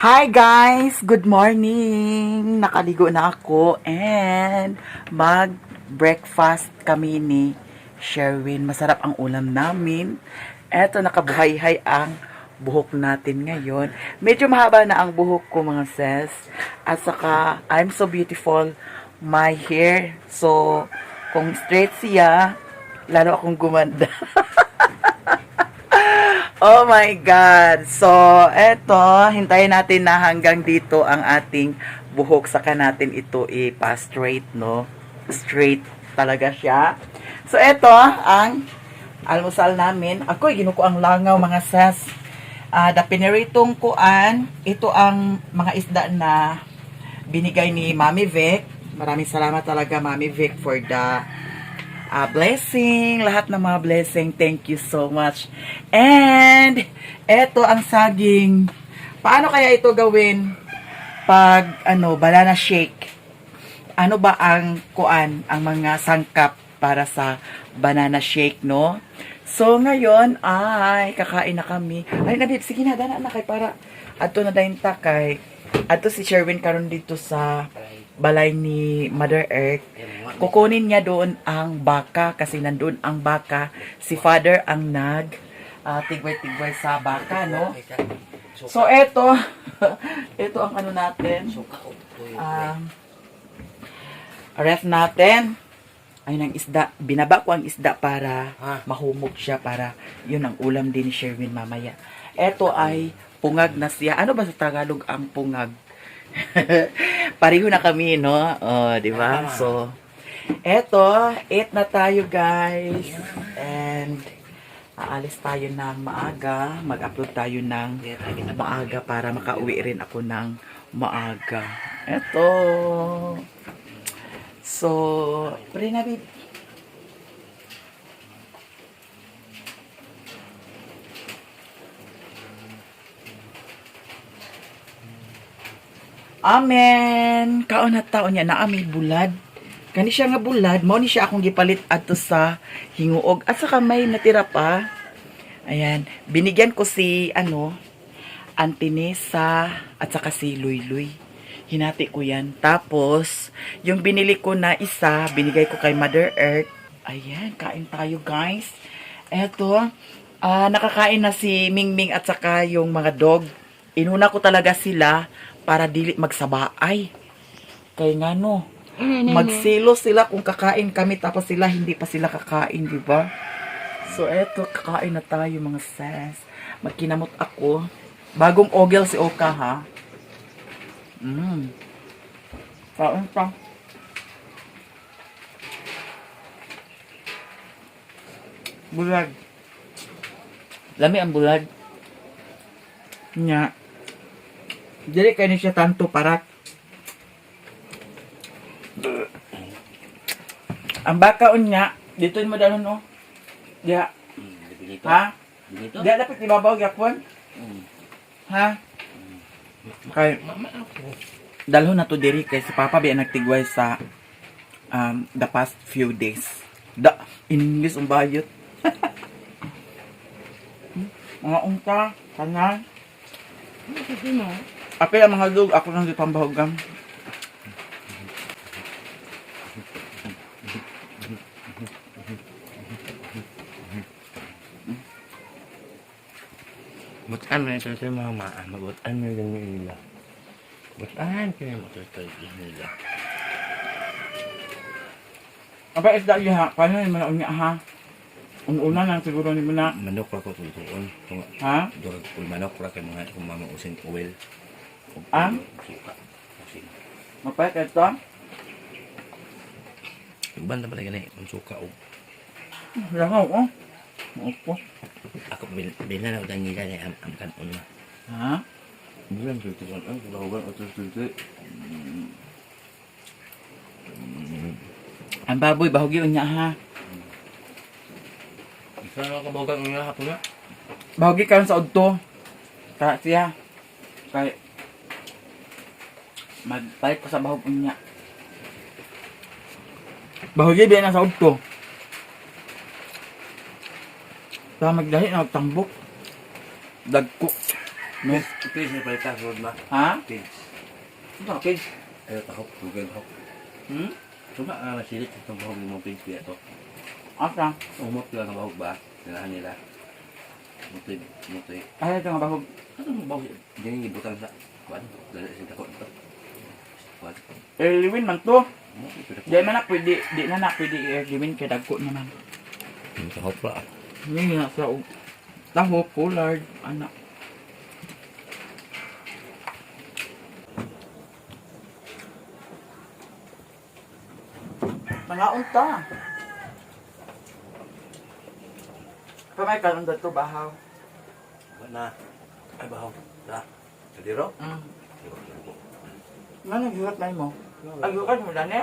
Hi guys! Good morning! Nakaligo na ako and mag-breakfast kami ni Sherwin. Masarap ang ulam namin. Eto, nakabuhay-hay ang buhok natin ngayon. Medyo mahaba na ang buhok ko, mga sis. At saka, I'm so beautiful. My hair. So, kung straight siya, lalo akong gumanda. Oh my God! So, eto, hintayin natin na hanggang dito ang ating buhok. Saka natin ito ipa-straight, no? Straight talaga siya. So, eto ang almusal namin. Ako, ginuko ang langaw, mga sas. Da piniritong kuan, ito ang mga isda na binigay ni Mami Vic. Maraming salamat talaga, Mami Vic, for the blessing, lahat ng mga blessing. Thank you so much. And eto ang saging. Paano kaya ito gawin pag ano, banana shake? Ano ba ang kuan, ang mga sangkap para sa banana shake, no? So ngayon ay kakain na kami. Ay na babe, sige na, dana na kay para adto na dayon ta kay adto si Sherwin karon dito sa balay ni Mother Earth. Kukunin niya doon ang baka kasi nandun ang baka. Si Father ang nag tigway-tigway sa baka, no? So eto, ito ang ano natin. Ref natin. Ayun ang isda. Binaba ko ang isda para mahumog siya, para yun ang ulam din ni Sherwin mamaya. Eto ay pungag na siya. Ano ba sa Tagalog ang pungag? Pareho na kami, no? Oh, di ba? So, eto, eat na tayo, guys. And aalis tayo ng maaga. Mag-upload tayo ng maaga para makauwi rin ako ng maaga. Eto. So, pray na, babe. Amen. Kaon na taon niya naa may bulad. Kani siya nga bulad, mao ni siya akong gipalit adto sa hinguog at saka may natira pa. Ayan, binigyan ko si ano Antinesa at saka si Luyluy. Hinati ko yan. Tapos, yung binili ko na isa, binigay ko kay Mother Earth. Ayan, kain tayo, guys. Eto, nakakain na si Mingming at saka yung mga dog. Inuna ko talaga sila para dili magsabaay. Kay nga no, magselo sila kung kakain kami tapos sila hindi pa sila kakain, di ba? So eto, kakain na tayo, mga sis. Magkinamot ako. Bagong ogel si Oka, ha. Kain pa. Bulag. Lami ang bulag. Nya. Dili kay ni siya tanto parat. Ang baka unya, dito mo dalon, oh. Diha. Ha? Diha dapat ibabaw gyapon. Ha? Kay dalhon na to diri kay si Papa biya nagtigway sa the past few days. Da in English ang bayot. Mga unta, kana. Apil ang mga dug, ako nang gipambahogan. Butan mo ito sa mga maan. Mabutan mo yung nila. Butan kaya mo ito nila. Apa isda diha? Paano ni man unya, ha? Ununa lang siguro ni mo na. Manok ra ko tutuon. Tunga. Ha? Durag kung manok ra kay mga kung mga usin oil. Ug Ah? suka. Usin. Mapay kay to? Uban na pala gani ang suka og Langaw, oh. Opo. ako bil na utang nila ni am kanon na. Ha? Bilang tutuon ang bahugan o tutuon. Ang baboy bahugi unya, ha. Isa na ka bahugan nga hapon na. Bahugi karon sa udto. Ta siya. Kay magpalit ko sa bahog unya. Bahugi biya na sa udto. Ta magdahi na tambok. Dagko. No? Please, na palitan sa ma. Ha? Please. Ito, please. Ayaw takop. Google takop. Hmm? Suma ang nasilit itong bahog ng page kaya to. Asa? Umot lang ang bahog ba? Tirahan nila. Mutoy, mutoy. Ay, ito nga bahog. Ano ang bahog? Diyan yung ibutan sa kuan. Dali sa dako ito. Kuan. Erwin man to. Mutoy, pero Di man na pwede, di na na pwede i-erwin kay dagko naman. Yung takop ra. Hindi nga sa taho, pollard, anak. Mga unta. Pamay karon dato bahaw. Wala na. Ay bahog. Ta. Kadiro? Nga naghurat na mo. Ay hurat mo dani?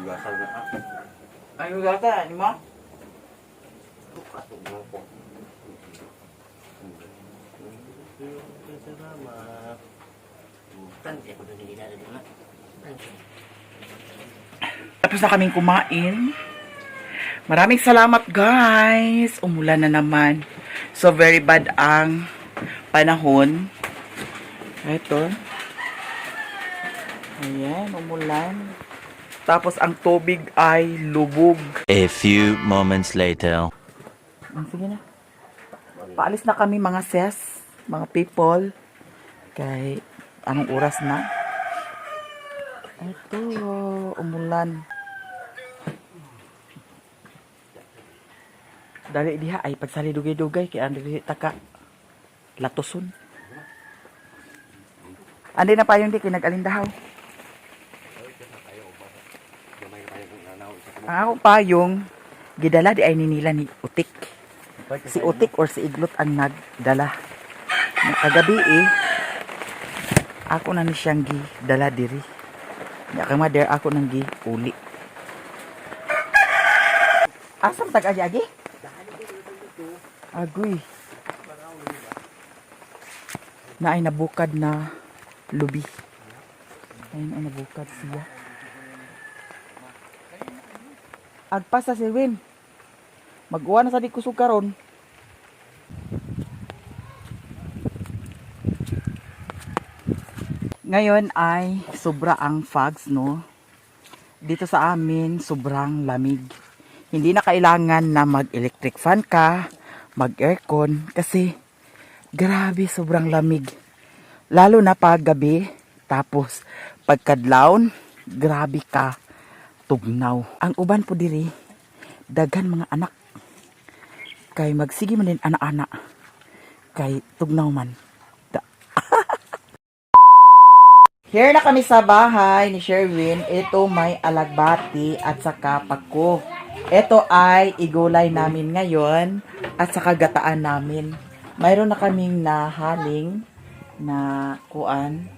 Gasal na ah. Ay hurat na nimo? Salamat. Tapos na kaming kumain. Maraming salamat, guys. Umulan na naman. So, very bad ang panahon. Ito. Ayan, umulan. Tapos, ang tubig ay lubog. A few moments later. Ah, sige na. Paalis na kami mga ses, mga people. Kay anong oras na? Ito, umulan. Dali diha ay pagsali dugay-dugay kay ang dili taka latoson. Andi na pa yun di kay nag-alindahaw. Ang akong payong gidala di ay ni nila ni Utik. Si Utik or si Iglot ang nagdala. Kagabi eh, ako na ni siyang gidala diri. Nya kang mother ako nang gi uli. Asam tag agi agi? Agoy. Na ay nabukad na lubi. Ayun ay nabukad siya. Agpas sa Sirwin. Mag-uwa na sa di kusog karon. Ngayon ay sobra ang fogs, no? Dito sa amin, sobrang lamig. Hindi na kailangan na mag-electric fan ka, mag-aircon, kasi grabe sobrang lamig. Lalo na pag gabi, tapos pagkadlawn, grabe ka tugnaw. Ang uban po diri, daghan mga anak. Kay magsige man din ana-ana. Kay tugnaw man. Da. Here na kami sa bahay ni Sherwin. Ito may alagbati at saka pako. Ito ay igulay namin ngayon at saka gataan namin. Mayroon na kaming nahaling na kuan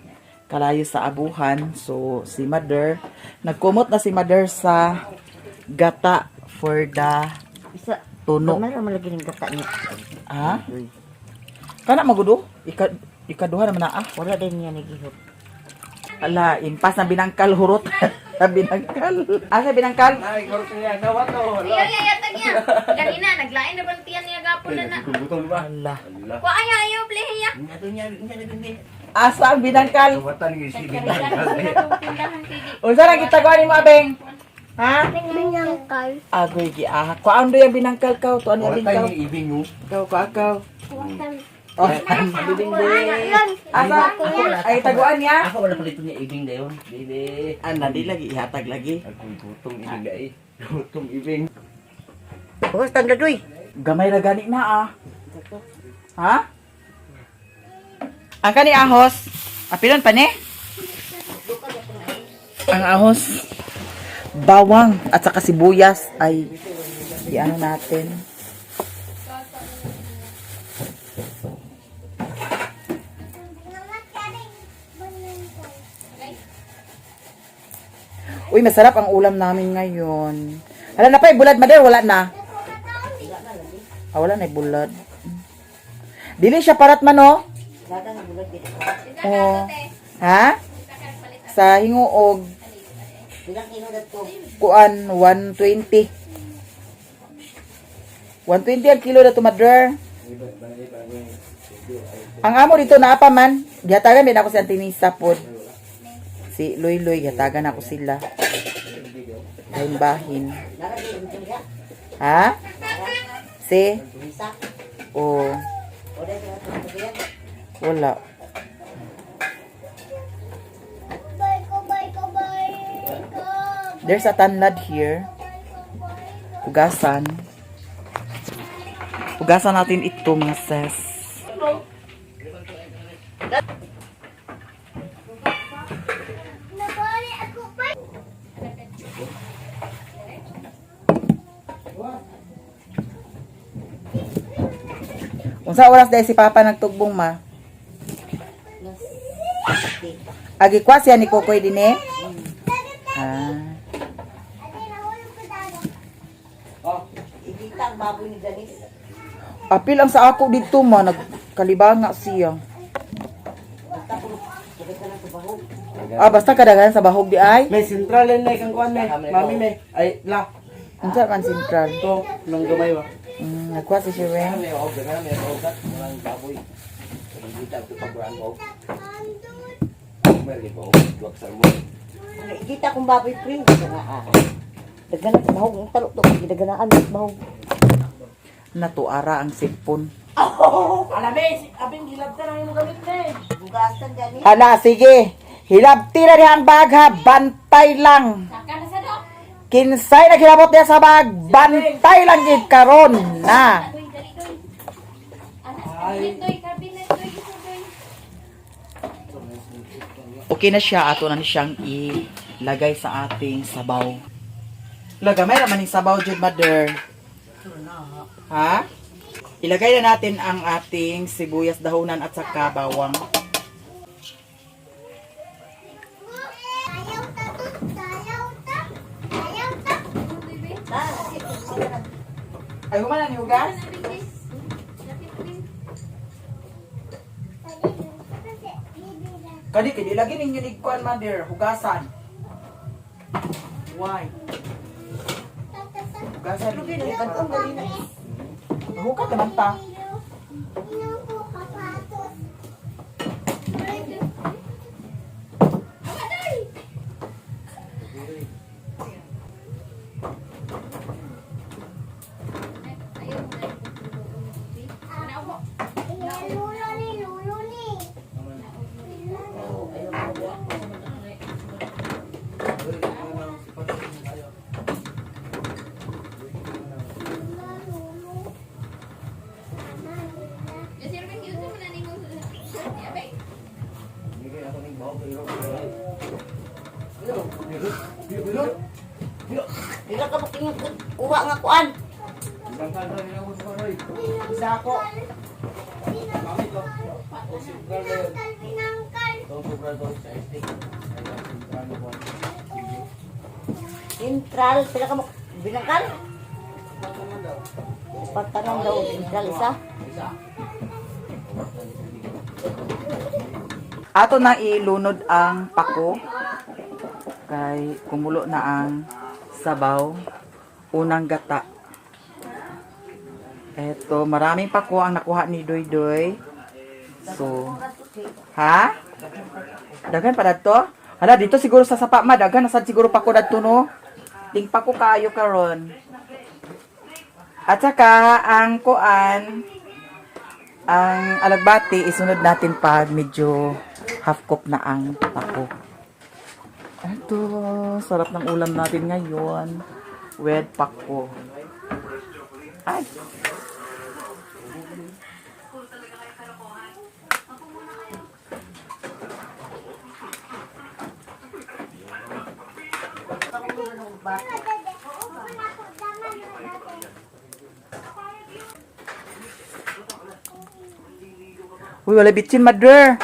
kalayo sa abuhan. So, si Mother, nagkumot na si Mother sa gata for the Isa, tuno. Meron man lagi ng gata niya. Ha? Kana magudo? Ikaduha naman na ah. Wala din niya nagihot. Ala, impas na binangkal hurot. Na binangkal. Asa binangkal? Ay, ay, ay, atag niya. Ganina, naglain na bantiyan niya gapon na na. Gutom ba? Ala. Allah. Wa ay ayaw plehiya. Asa ang binangkal? Kawatan ng isipin. Unsa ra gitaguan nimo abeng? Ha? Binangkal. Agoy gi ah. Kuan do yung binangkal kaw, tuan yung Kawatan bingkaw. ng ibing mo. Kaw ka kaw. Oh, bibing Ano Asa? Ay taguan niya? Ako wala palito niya ibing dayon. Baby. Ana di lagi ihatag lagi. Ako gutom ibing dai. Gutom ibing. Huwag tanda doy. Gamay ra gani na ah. Ha? Ang kani ahos. Apilon pa ni? Ang ahos. Bawang at saka sibuyas ay iano natin. Uy, masarap ang ulam namin ngayon. Wala na pa, eh, bulad, mother, wala na. Ah, wala na eh, bulad. Dili siya parat man, oh. Oo. Ha? Sa hinguog. Kuan, 120. 120 ang kilo na to, mother. Ang amo dito naa pa man. Gihatagan din ako si Antinisa pod. Si Luy Luy, gihatagan ako sila. Bahin-bahin. Ha? Si? Oh. Wala. There's a tanlad here. Hugasan. Hugasan natin ito, mga sis. Unsa oras dahil si Papa nagtugbong, ma? Agi kwa siya ni Kokoy dinhi? Ah. Igita ang baboy ni Danis. Apil ang sa ako dito, ma, nagkalibanga siya. Ah, basta kadaghan sa bahog di ay. May sentral na kang kuan may. Mami may. Ay la. Unsa man sentral? To nang gamay ba. Nagkuha si Shiren. May og daghan may og walang baboy. Kita ko pagburan ko. May libo, duwag sa mo. Igita akong baboy pre. Daghan ang bahog ang talok to. Gidaghanaan ang bahog. Natuara ang sipon. Bugasan gani. Hala, sige. Hilabti na diha ang bag ha. Bantay lang. Saka na sa do. Kinsay naghilabot diha sa bag, bantay lang gid karon na. Doy, dali doy. Anas, cabinet doy, cabinet doy, isa doy. Okay na siya, ato na ni siyang ilagay sa ating sabaw. Laga, may raman yung sabaw jud, mother. Ha? Ilagay na natin ang ating sibuyas dahunan at saka bawang. Ay, humana ni hugas? Kadi, kadi lagi ninyo ni kuan, mother. Hugasan. Why? Hugasan. Hukat naman ta. Dila ka makingat kuha nga kuan. Isa ako. Sentral pila ka binangkal. Patanan daw sentral isa. Ato na ilunod ang pako kay kumulo na ang sabaw. Unang gata. Eto, maraming pako ang nakuha ni Doy Doy. So, ha? Daghan pa dadto? Hala, dito siguro sa sapa ma, daghan nasad siguro pako dadto no. Ting pako kaayo karon. At saka ang kuan, ang alagbati, isunod natin pag medyo half cook na ang pako. Ito, sarap ng ulam natin ngayon with pako. Ay! Uy, wala bitsin, mother.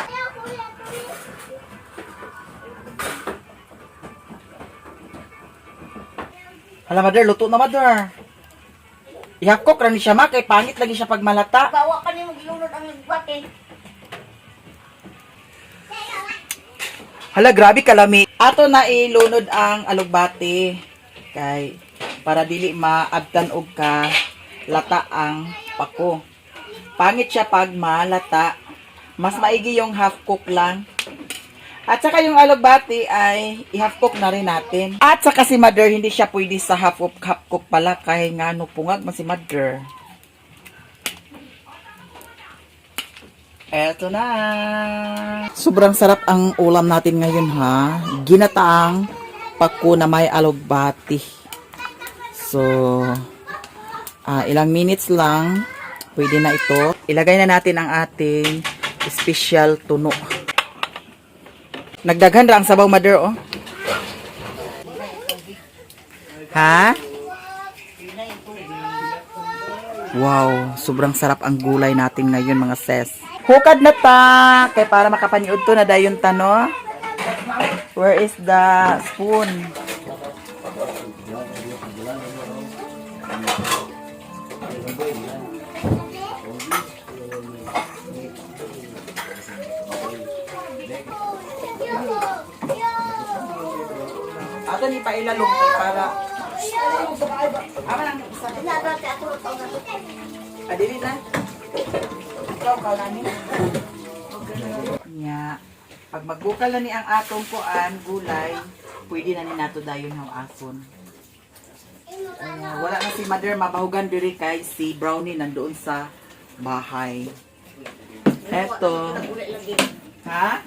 Hala, mother, luto na, mother. Ihakok ra ni siya, ma, kay pangit lagi siya pag malata. Bawa ka nimo gilunod ang bate. Hala, grabe kalami. Ato na ilunod ang alugbati. Kay, para dili maabtan og ka lata ang pako. Pangit siya pag malata. Mas maigi yung half cook lang. At saka yung alugbati ay i-half cook na rin natin. At saka si mother, hindi siya pwede sa half cook pala kay ngano pungag man si mother. Eto na. Sobrang sarap ang ulam natin ngayon ha. Ginataang paku na may alugbati. So, ilang minutes lang, pwede na ito. Ilagay na natin ang ating special tuno. Nagdaghan ra ang sabaw, mother, oh. Ha? Wow, sobrang sarap ang gulay natin ngayon, mga sis. Hukad na ta kay para makapaniud to na dayon ta no. Where is the spoon? Ato ni pailalong kay para Ama lang isa. Adili na. Ikaw ka na ni. Nya. Pag magbukal na ni ang atong kuan gulay, pwede na ni nato dayon haw ason. Wala na si mother mabahugan diri kay si Brownie nandoon sa bahay. Eto. Ha?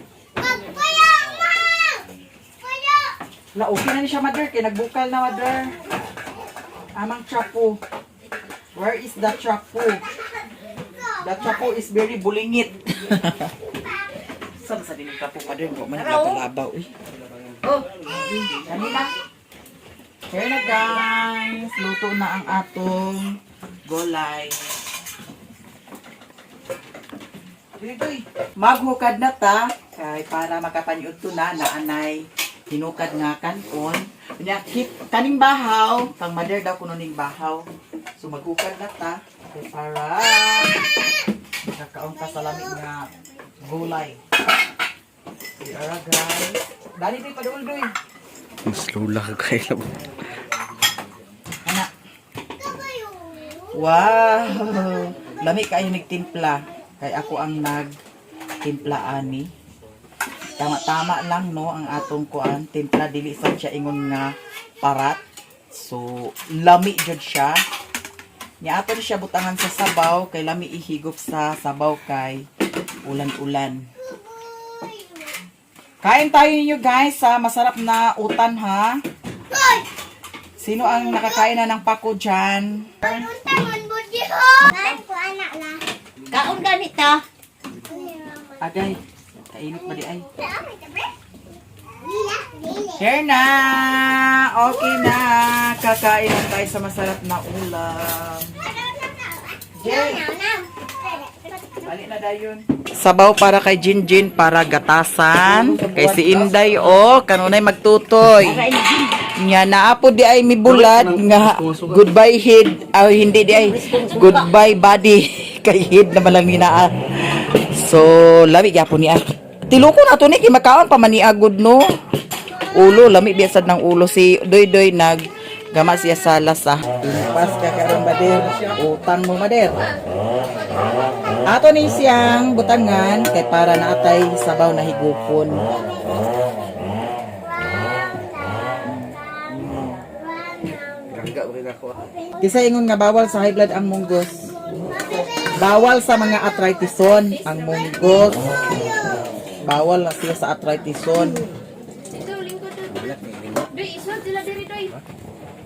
La, okay na ni siya, mother. Kay nagbukal na, mother. Amang chapo. Where is the chapo? The chapo is very bulingit. Saan sa dining kapo, mother? Wa man naglabaw eh. Oh. Kanina. Here na, guys. Luto na ang atong gulay. Dili, maghukad na ta kay para makapaniud to na naanay hinukad nga kanon. Nya keep kaning bahaw, kang mother daw kuno ning bahaw. So maghukad na ta kay para makakaon ka sa lamig nga gulay. Ara guys. Dali di paduldoy. Mas lula ka kayo. Ana. Wow! Lami kayo nagtimpla. Kay ako ang nagtimpla ani. Tama-tama lang no ang atong kuan. Timpla dili sad siya ingon nga parat. So lami jud siya. Nya ato ni siya butangan sa sabaw kay lami ihigop sa sabaw kay ulan-ulan. Kain tayo ninyo guys sa masarap na utan ha. Sino ang nakakain na ng pako dyan? Kaon gani ta. Agay, kainit ba di ay? Here na! Okay na! Kakain na tayo sa masarap na ulam. Jay! Balik na dayon. Sabaw para kay Jinjin para gatasan. Kay si Inday o kanunay magtutoy. Nya naapo di ay mibulad nga goodbye head ay hindi di ay goodbye body kay head na malang ni naa. So lami gyapon niya. Tiluko na to ni kay makaon pa man niya good no. Ulo lami biya sad ng ulo si Doy Doy nag gama siya sa lasa. Pas ka karon bader. Utang mo mader. Ato ni siyang butangan kay para naatay sabaw na higupon. Gangga ba ako? Kisa ingon nga bawal sa high blood ang munggos. Bawal sa mga arthritison ang munggos. Bawal na siya sa arthritison. Ito, lingkod to. Doy, isod sila diri, doy.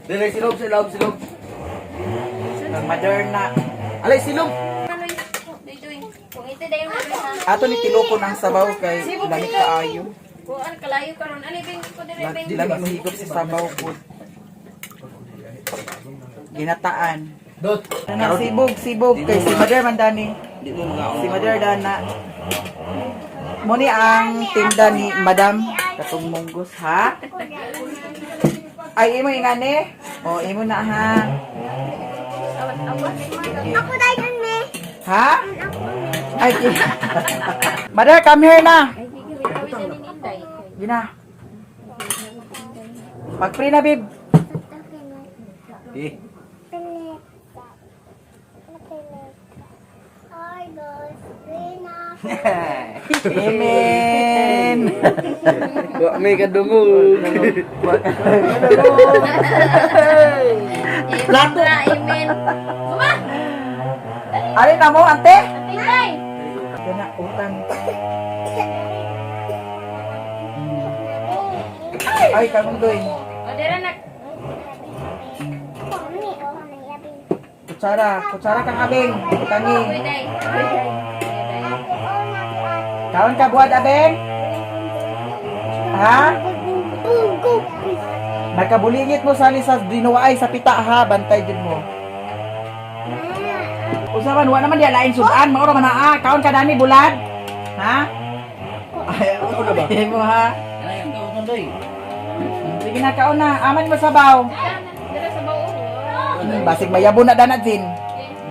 Dili, silog, silog, silog. Ang Moderna. Alay, silog! Manoy, doy, doy. Kung ito dayon na ha. Ato ni tilukon ang sabaw kay lami kaayo. Kung ano kalayo karon, ali bing ko diri bing. Lami mahigop sa sabaw po. Ginataan. Dot! Ano, sibog, sibog kay si Mother man dani. Di mo mga Si Mother Dana. Mo ni ang tinda ni Madam katong munggos ha. Ay imo ingani? O imo na ha. Ako dayon me. Ha? Ay, Mother, come here na. Ay, gawin na ni Inday. Gina. Pag-free na, babe. Eh, Ay, Amen. Wa may kadungog. Amen. Amen. Kuma! Alin na mo, ante? Tingay! Kana utan. Ay, kamong doy. O, dira na. Kutsara, kutsara kang abeng. Tangi. Uy, day. Uy, day. Kaon ka buhat abeng? Ha? Nakabulingit mo sali sa dinuwaay sa pita ha, bantay jud mo. Usa man wa naman diya lain sudan, mao ra man naa. Kaon ka dani bulad? Ha? Ay, ano na ba? Mo ha. Sige na kaon na, aman mo sabaw. Dira sa bao. Basig mayabo na dana din.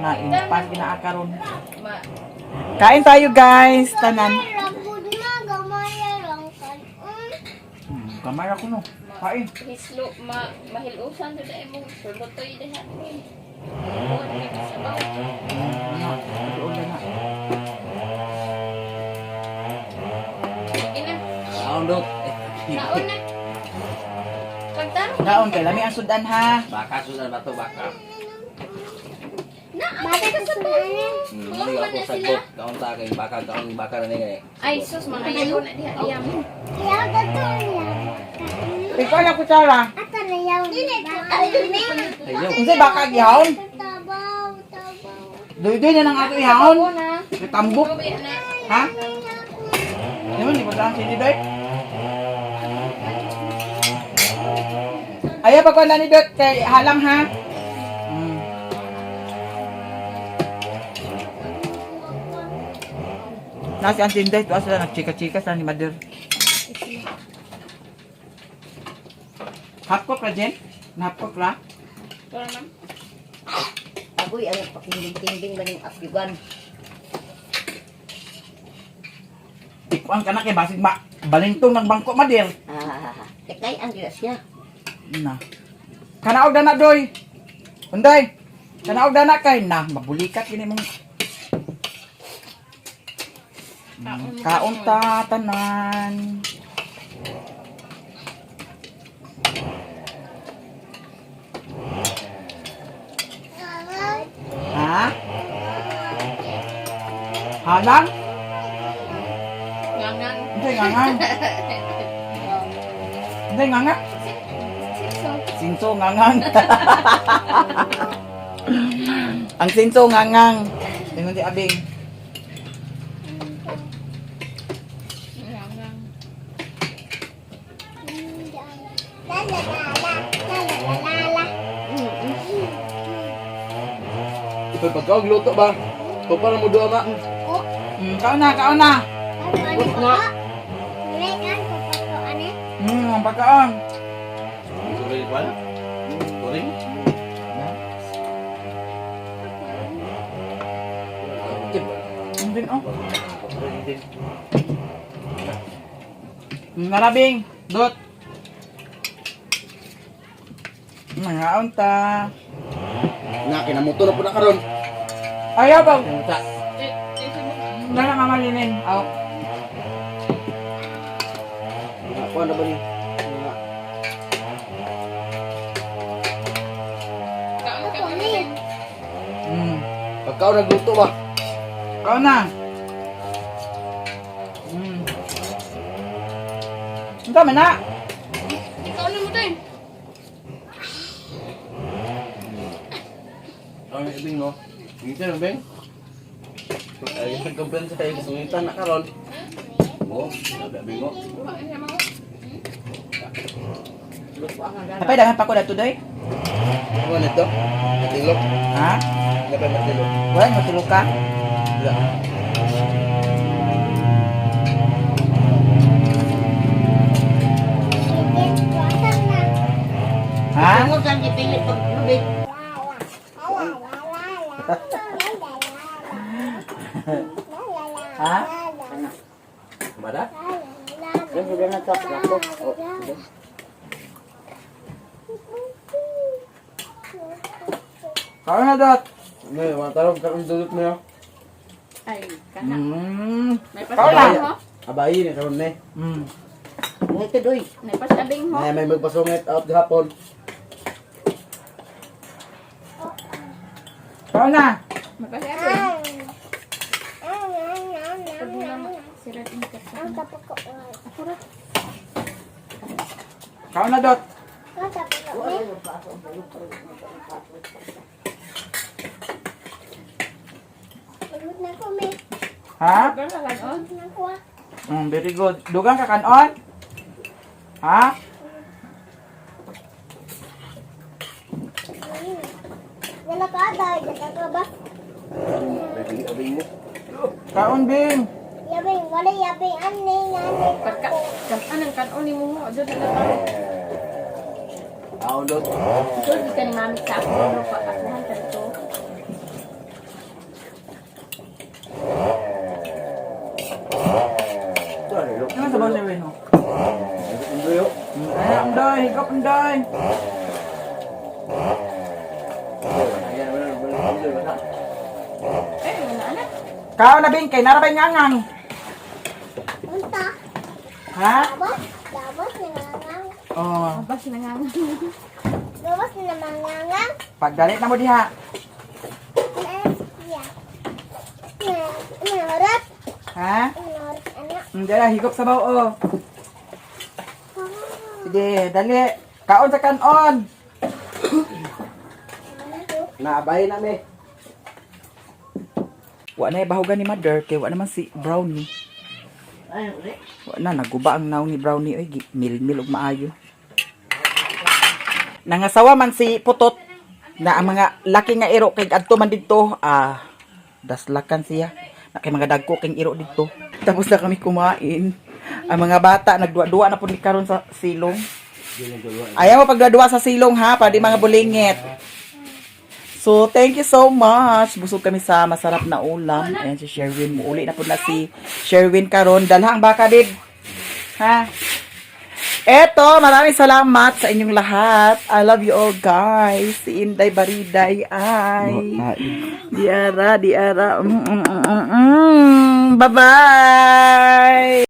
Na impas ginaa karon. Ma. Kain tayo guys, tanan. Kamay ako no. Kain. Hislo, ma, mahilusan to dahil mo. Sulutoy diha. Oo, dira sa bao. Ano? Tuod na. Sige na. Kaon dok. Kaon na. Pagtarong. Naon kay lami ang sudan ha. Baka sudan ba to baka? Na, ay, ka sa bao. Hindi ako sagot. Kaon ta kay baka kaon baka na ni. Ay, sus, mga ayaw na diha. Diha mo. Ikaw na kutsara. Ayaw. Unsay baka gihon? Duy-duy na nang ato ihon. Bao na. Tambok. Tubig na. Ha? Di mo, di mo lang sini doy. Ayaw pagkuhan na ni Dot kay halang ha. Nasi ang tinday, tuwa sila nagchika-chika sa ni Mother. Hapkok ra, Jen? Hapkok ra? Wala man. Agoy, ano, pakinding-kinding ba ng afyugan? Ikuan ka na kay basig ma balintong ng bangko, Mother. Ah, kay ang gila siya. Na. Kanaog na na, doy. Unday. Kanaog na na kay na mabulikat gini mong Kaon ta tanan. Ha? Halang? Ngangang. Hindi ngangang. Hindi ngangang. Sitso. Sinso ngangang. Ang sinso ngangang. Ingon si Abing. Ngangang. Ito pagkaog luto ba? Ko para mo duha ma. Kaon na, kaon na. Ang pagkaon. Sorry, kwan. Sorry. Din oh. Narabing, dot. Mga ta. Na kinamuto na po na karon. Ayaw ba? Ta. Nana mama linin. Aw. Ako na ba ni? Nga. Kaon ka pa rin. Pagkaon nagluto ba? Kaon na. Ang tama na. Ikaw na mo tayo. Ang ibing no. Ngita na beng. Ay, nagkompensa kayo sungita na karon. Mo, sabi mo. Apay daghan pa ko dato doy. Ano nito? Matilok. Ha? Dapat matilok. Wala mo tulog ka? Wala. Ha? Tungod sa gipilit pag lubig. Ha? Bada? Yan sudah na sa ako. Oh, sudah. Kaon na dot. Ngay, mga tarong karon dulot mo yo. Ay, kana. May Kaon na. pasabing ho. Abayi ni karon ni. Ito doy. May pasabing ho. May magpasungit out gahapon. Kaon na. May pasabing. Sirat ang kapsa. Kaon na, Dot. Ha? Dugang ka kanon? Very good. Dugang ka kanon? Ha? Wala ka dahil nagkakabas. Abing mo. Kaon, Bing. Yabing, wala yabing, aning, aning. Pagka, anong kanon ni mo ho? Doon na lang. Aon dot. Doon ka ni mami sa ako. Pero pa, akuhan ka dito. Ano sa bawang ho? Undoyo. Ay, andoy. Higop, andoy. Ayan, wala wala undoy wala. Eh, wala anak. Kaon na, Bing. Kay narabay ngangang. Unta, Ha? dabos, dabos nangangang. Oh. Abas na nga. Dabos na mangangang. Pagdali na mo diha. Ya. Narat, Ha? narat, anak. Hindi na, higop sa baw, oh. Sige, dali. Kaon sa kanon. Naabay na mi. Wa na bahugan ni Mother kay wa naman si Brownie. Ay, uli. Wa na naguba ang naong ni Brownie oy, mil-mil og maayo. Nangasawa man si Putot na ang mga laki nga iro kay adto man didto, daslakan siya. Na kay mga dagko king iro didto. Tapos na kami kumain. Ang mga bata nagduwa-duwa na pud ni karon sa silong. Ayaw mo pagduwa-duwa sa silong ha, para di mga bulingit. So, thank you so much. Busog kami sa masarap na ulam. Ayan si Sherwin. Muuli na po na si Sherwin karon. Dalha ang baka, babe. Ha? Eto, maraming salamat sa inyong lahat. I love you all, guys. Si Inday Bariday ay. Diara, diara. Bye-bye!